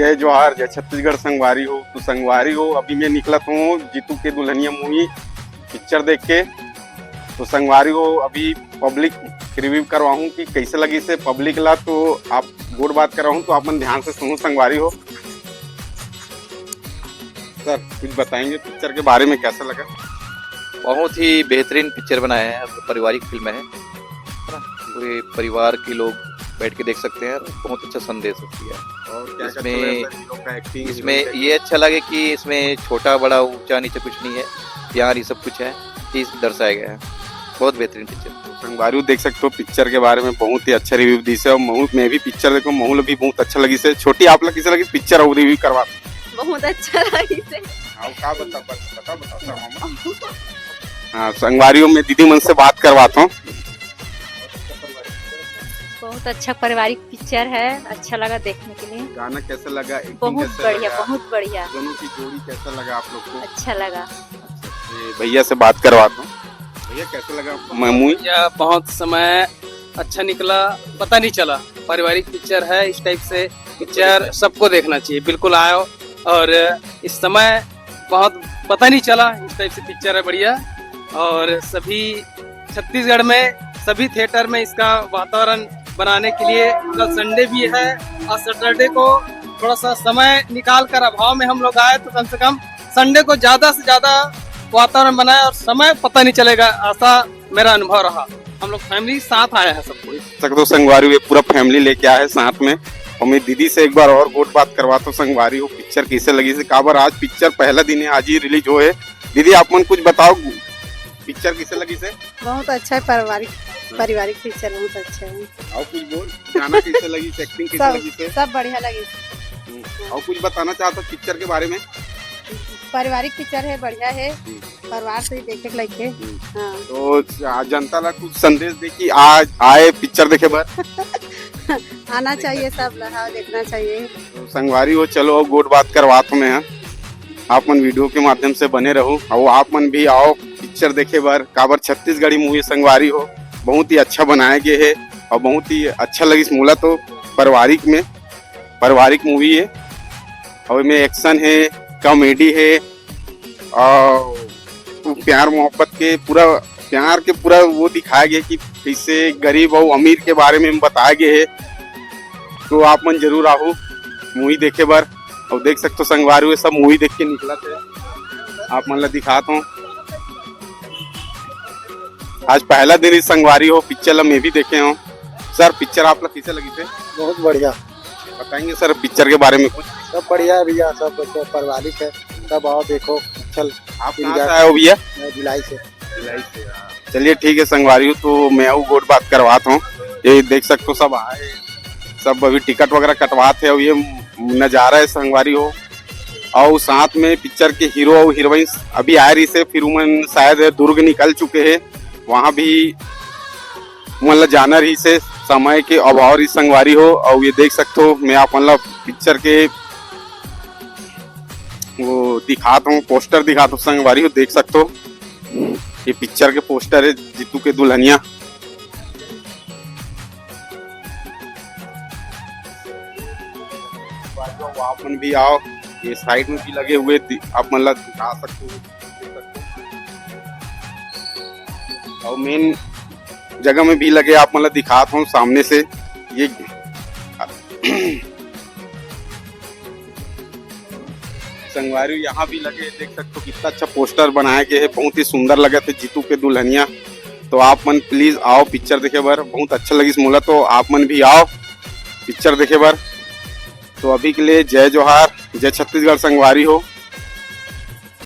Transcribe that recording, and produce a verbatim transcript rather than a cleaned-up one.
जय जोहार, जय छत्तीसगढ़ संगवारी हो। तो संगवारी हो, अभी मैं निकलत हूँ जीतू के दुल्हनिया मूवी पिक्चर देख के। तो संगवारी हो, अभी पब्लिक रिव्यू करवाहूँ कि कैसे लगी से पब्लिक ला। तो आप गोठ बात करवाहूँ, तो आप मन ध्यान से सुनो संगवारी हो। सर, कुछ बताएंगे पिक्चर के बारे में, कैसा लगा? बहुत ही बेहतरीन पिक्चर बनाया है, पारिवारिक फिल्म है, है ना? पूरे परिवार के लोग बैठ के देख सकते हैं और बहुत अच्छा संदेश होती है। और क्या क्या इसमें- अच्छा लगा सर, हीरो का एक्टिंग, इसमें ये अच्छा लगे कि इसमें छोटा बड़ा ऊंचा नीचे कुछ नहीं है, प्यार ये सब कुछ है, चीज दर्शाया गया है। बहुत बेहतरीन पिक्चर। संगवारी हो, देख सकते हो पिक्चर के बारे में बहुत ही अच्छा रिव्यू दी से। और महू, मैं भी पिक्चर देखो, महू ल भी बहुत अच्छा लगी से। छोटी, आप लोग कैसे लगी पिक्चर और रिव्यू करवा? बहुत अच्छा लगी से। आप का बता, बता, बता, बता, मामा। हाँ, संगवारी हो, मैं दीदी मन से बात करवाता हूँ। बहुत अच्छा पारिवारिक पिक्चर है, अच्छा लगा देखने के लिए। गाना कैसा लगा, एक्टिंग बहुत कैसा बढ़िया, लगा? बहुत बढ़िया, दोनों की जोड़ी कैसा लगा आप लोग को? अच्छा लगा। ये भैया से बात करवाता हूँ। भैया, कैसा लगा आपको मूवी? भैया, बहुत समय अच्छा निकला, पता नहीं चला। पारिवारिक पिक्चर है, इस टाइप से पिक्चर सबको देखना चाहिए। बिल्कुल आओ, और इस समय बहुत पता नहीं चला, इस टाइप से पिक्चर है बढ़िया। और सभी छत्तीसगढ़ में सभी थिएटर में इसका वातावरण बनाने के लिए, कल संडे भी है और सैटरडे को थोड़ा सा समय निकाल कर अभाव में हम लोग आए, तो कम से कम संडे को ज्यादा से ज्यादा वातावरण बनाए और समय पता नहीं चलेगा, ऐसा मेरा अनुभव रहा। हम लोग फैमिली साथ आया है सब कोई। सकते हो संगवारी हो, ये पूरा फैमिली लेके आए हैं साथ में। और मैं दीदी से एक बार और गोठ बात करवाता हूँ संगवारी हो, पिक्चर कैसे लगी से। काबर आज पिक्चर पहला दिन है, आज ही रिलीज हो है। दीदी, आप मन कुछ बताओ, पिक्चर कैसे लगी से? बहुत अच्छा है, पारिवारिक पारिवारिक पिक्चर बहुत अच्छा है। और कुछ बोल, गाना कैसे लगी से, एक्टिंग कैसे सब लगी से? सब बढ़िया लगी। और कुछ बताना चाहता हूँ पिक्चर के बारे में? पारिवारिक पिक्चर है, बढ़िया है, हम्म। परिवार से ही देखे के लायक है। हम्म। हाँ, तो जनता ला कुछ संदेश दे कि आज आए पिक्चर देखे बर। आना चाहिए सब ला, हाँ, देखना चाहिए। तो संगवारी हो, चलो अब गोठ बात करवात हूँ मैं, हाँ। आप मन वीडियो के माध्यम से बने रहो और आप मन भी आओ पिक्चर देखे बर। काबर छत्तीसगढ़ी मूवी संगवारी हो, बहुत ही अच्छा बनाया गया है और बहुत ही अच्छा लगिस मोला तो। पारिवारिक में, पारिवारिक मूवी है और में एक्शन है, कॉमेडी है और प्यार मोहब्बत के पूरा, प्यार के पूरा वो दिखाया गया कि कैसे गरीब और अमीर के बारे में बताया गया है। तो आप मन जरूर आहू मूवी देखे बर। और देख सकते हो संगवारी हो, सब मूवी देख के निकलत है। आप मन ला दिखात हूँ, आज पहला दिन ही संगवारी हो, पिक्चर ला मैं भी देखे हूँ। सर, पिक्चर आप ला कैसे लगी थे? बहुत बढ़िया। बताएंगे सर पिक्चर के बारे में कुछ? सब बढ़िया है भैया, सब, सब पारिवारिक है, सब आओ देखो। चल, आप कहाँ इंडिया से आए हो भैया? मैं भिलाई से। चलिए ठीक है संगवारी हो, तो मैं आऊ गोठ बात करवात हूँ। ये देख सकते हो सब आए, सब अभी टिकट वगैरह कटवात है। और ये नज़ारा है संगवारी हो, और साथ में पिक्चर के हीरो और हीरोइन अभी आए रही से, फिर उमन शायद दुर्ग निकल चुके हैं, वहाँ भी मन ला जाना रही से, समय के अभाव रही संगवारी हो। और ये देख सकते हो मैं आप मन ला पिक्चर के वो दिखात हूँ, पोस्टर दिखात हूँ संगवारी हो, देख सकते हो ये पिक्चर के पोस्टर है जीतू के दुल्हनिया। आप मन भी आओ, ये साइड में भी लगे हुए दि-, आप मन ला दिखा सकते हो। और मेन जगह में भी लगे, आप मन ला दिखात हूँ सामने से। ये संगवारी यहाँ भी लगे, देख सकते हो कितना अच्छा पोस्टर बनाया गया है, बहुत ही सुंदर लगे थे जीतू के दुल्हनिया। तो आप मन प्लीज आओ पिक्चर देखे बर, बहुत अच्छा लगिस मोला। तो आप मन भी आओ पिक्चर देखे बर। तो अभी के लिए जय जोहार, जय छत्तीसगढ़ संगवारी हो।